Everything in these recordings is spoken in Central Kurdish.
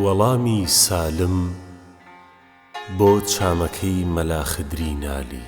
وەڵامی سالم بۆ چامەکەی مەلا خدری نالی.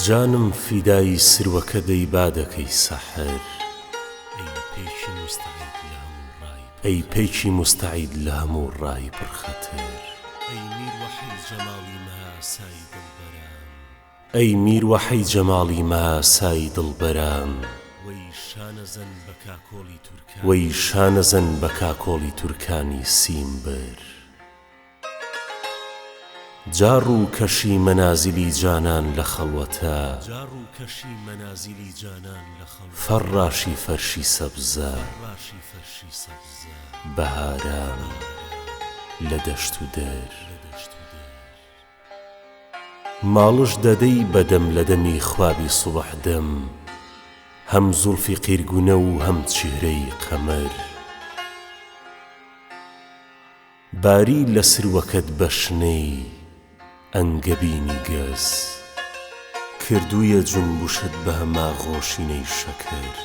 جانم فیدای سروەکە دەی با دەکەی سەحەر. ئەی پەیکی موستەعید لە هەموو ڕای پڕ خەتەر. ئەی میروەحەی جەماڵی مەئاسای دڵبەران. وەی شانەزەن بە کاکۆڵی تورکانی سیم بر. جا ڕووکەشی مەنازلی جانان لە خەڵوەتە. فەڕڕاشی فەرشی سەبزە بەهاران لە دەشت و دەر. ماڵش دەدەی بە دەم لە دەمی خوابی سوبح دەم هەم زوڵفی قیرگونە و هەم چیهرەی قەمەر. باری لە سروەکەت بە شنەی ئەنگەبینی گەز. کردوویە جونبوشت بە هەماغۆشینەی شەکر.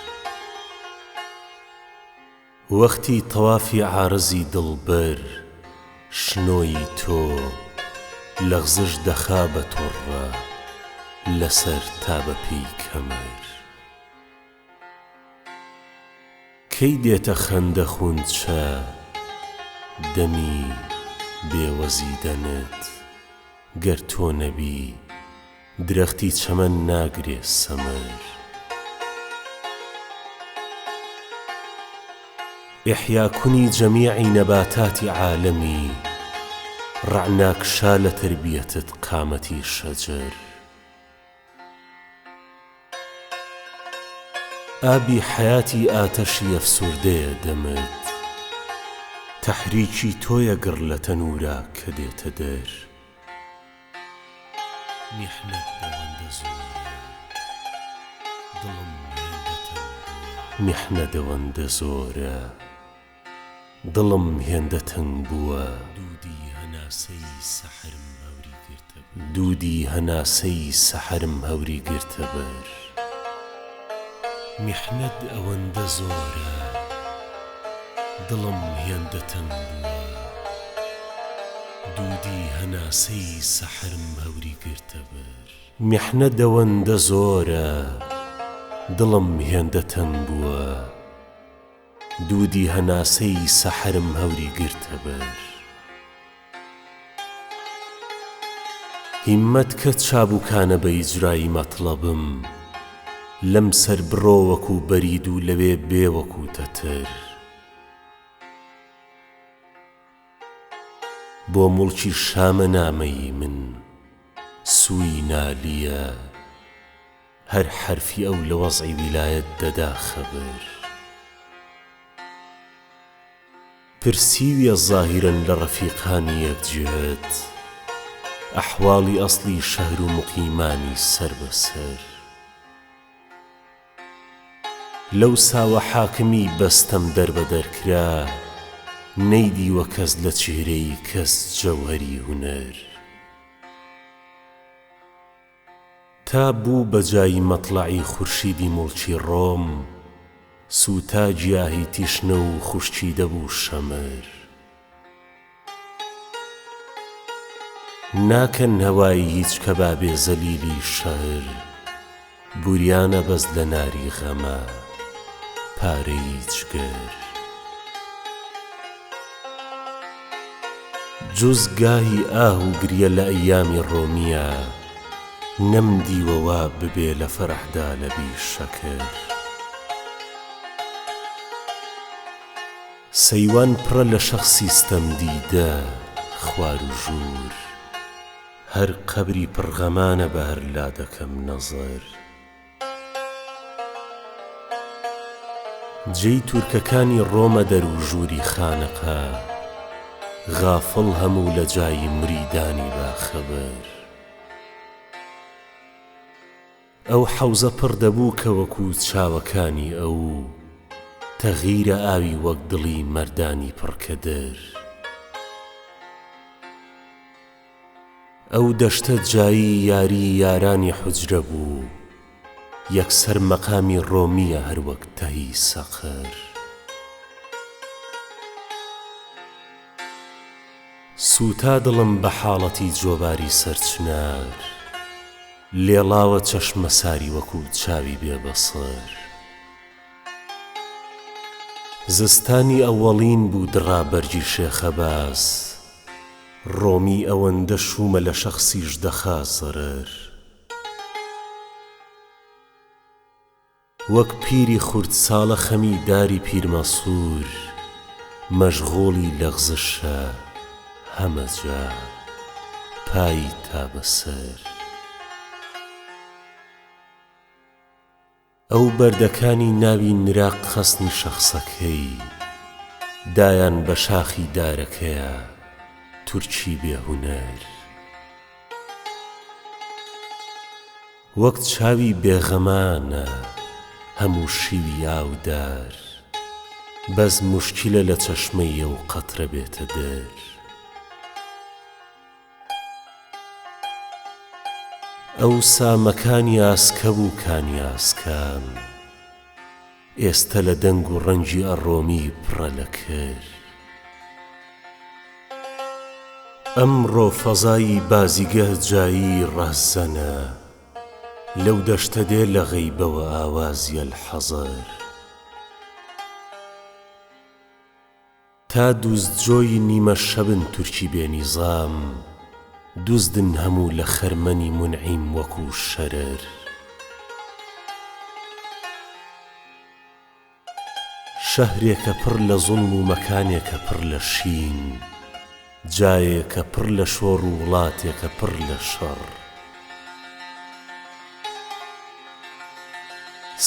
وەختی تەوافی عارزی دڵبەر شنۆی تۆ لەغزش دەخا بە تۆڕڕە لە سەر تا بە پێی کەمەر. کەی دێتە خەندە خونچە دەمی بێوەزی دەنت گەر تۆ نەبی درەختی چەمەن ناگرێ سەمەر. ئیحیا کونی جەمیعی نەباتاتی عالەمی ڕەعناکشا لە تەربیەتت قامەتی شەجەر. ئابی حەیاتی ئاتەشی ئەفسوردەیە دەمت تەحریکی تۆیە گڕ لە تەنورا کە دێتە دەر. میحنەت ئەوەندە زۆرە دڵم هێندە تەنگ بووە. میحنەت ئەوەندە زۆرە دڵم هێندە تەنگ بووە. دوودی هەناسەی سەحەرم هەوری گرتە بەر. دوودی هەناسەی سەحەرم هەوری گرتە بەر. میحنەت ئەوەندە زۆرە دڵم هێندە تەنگ بووە. دوودی هەناسەی سەحەرم هەوری گرتە بەر. میحنەت ئەوەندە زۆرە دڵم هێندە تەنگ بووە. دوودی هەناسەی سەحەرم هەوری گرتە بەر. هیممەت کە چابووکانە بە ئیجرای مەتڵەبم لەم سەر بڕۆ وەکوو بەرید و لەوێ بێ وەکوو تەتر. بۆ موڵکی شامە نامەی من سووی نالییە. هەر حەرفی ئەو لە وەزعی ویلایەت دەدا خەبەر. پرسیویە زاهیرەن لە ڕەفیقانی یەک جیهەت، ئەحواڵی ئەسڵی شەهر و موقیمانی سەر بە سەر. لەو ساوە حاکمی بە ستەم دەربەدەر کرا، نەیدیوە کەس لە چیهرەی کەس جەوهەری هونەر. تا بوو بە جای مەتڵەعی خورشیدی موڵکی ڕۆم، سووتا گیاهی تیشنە و خوشکیدە بوو شەمەر. ناکەن هەوای هیچ کەبابێ زەلیلی شەهر، بوریانە بەس لە ناری غەمە پارەی جگەر. جوز گاهی ئاه و گریە لە ئەیامی ڕۆمییە، نەمدیوە وا ببێ لە فەرحدا لەبی شەکر. سەیوان پڕە لە شەخسی ستەمدیدە خوار و ژوور، هەر قەبری پڕ غەمانە بە هەر لا دەکەم نەزەر. جێی تورکەکانی ڕۆمە دەر و ژووری خانەقا، غافڵ هەموو لە جای مریدانی باخەبەر. ئەو حەوزە پڕ دەبوو کە وەکوو چاوەکانی ئەو، تەغیرە ئاوی وەک دڵی مەردانی پڕ کەدەر. ئەو دەشتە جایی یاری یارانی حوجرە بوو، یەکسەر مەقامی ڕۆمییە هەر وەک تەهی سەقەر. سووتا دڵم بە حاڵەتی جۆباری سەر چنار، لێڵاوە چەشمەساری وەکوو چاوی بێ بەسەر. زستانی ئەوەڵین بوو دڕا بەرگی شێخەباز، ڕۆمی ئەوەندە شوومە لە شەخسیش دەخا زەرەر. وەک پیری خوردساڵە خەمی داری پیرمەسوور، مەشغووڵی لەغزشە هەمە جا پای تا بە سەر. ئەو بەردەکانی ناوی نرا قەسنی شەخسەکەی، دایان بە شاخی دارەکەیا تورکی بێ هونەر. وەک چاوی بێغەمانە هەموو شیوی ئاودار، بەس موشکیلە لە چەشمەی ئەو قەترە بێتە دەر. ئەوسا مەکانی ئاسکە بوو کانی ئاسکان، ئێستە لە دەنگ و ڕەنگی ئەڕۆمی پڕە لە کر. ئەمڕۆ فەزای بازیگە جایی ڕەهزەنە، لەو دەشتە دێ لە غەیبەوە ئاوازی الحەزەر. تا دوزجۆی نیمە شەبن تورکی بێ نیزام، دوزدن هەموو لە خەرمەنی مونعیم وەکوو شەرەر. شەهرێکە پڕ لە زوڵم و مەکانێکە پڕ لە شین، جایێکە پڕ لە شۆڕ و وڵاتێکە پڕ لە شەڕ.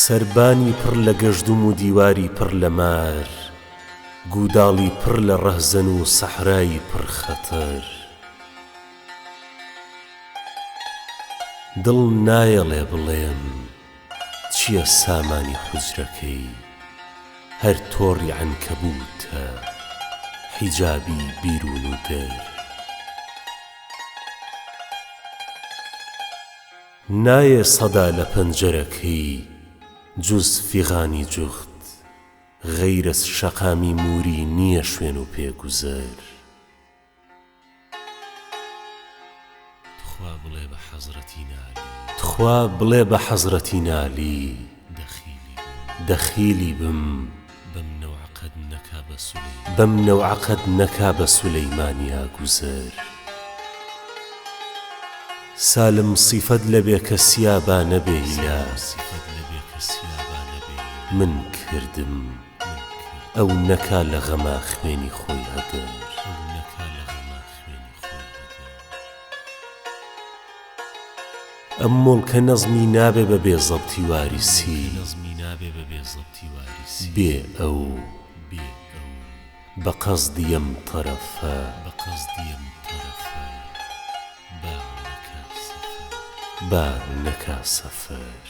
سەربانی پڕ لە گەژدوم و دیواری پڕ لە مار، گوداڵی پڕ لە ڕەهزەن و سەحرای پڕ خەتەر. دڵ نایەڵێ بڵێم چییە سامانی حوجرەکەی، هەر تۆڕی عەنکەبووتە حیجابی بیروون و دەر. نایێ سەدا لە پەنجەرەکەی جوز فیغانی جوخت، غەیرەز شەقامی مووری نییە شوێن و پێ گوزەر. تخوا بڵێ بە حەزرەتی نالی. تخوا بڵێ بە حەزرەتی نالی. دەخیلی بم. دەخیلی بم. بەم نەوعە قەت نەکا بە سولەیمان. بەم نەوعە قەت نەکا بە سولەیمانیا گوزەر. سالم سیفەت لە بێکەسیا با نەبێ هیلا. سالم سیفەت لە بێکەسیا با نەبێ هیلا. من کردم. من کردم. ئەو نەکا لە غەما خوێنی خۆی هەدەر. ئەو نەکا لە غەما خوێنی خۆی هەدەر. ئەم موڵکە نەزمی نابێ بە بێ زەبتی واریسی. ئەم موڵکە نەزمی نابێ بە بێ زەبتی واریسی. بێ ئەو. بێ ئەو. بە قەسدی ئەم تەرەفە. بە قەسدی ئەم تەرەفە. با نەکا سەفەر. با نەکا سەفەر.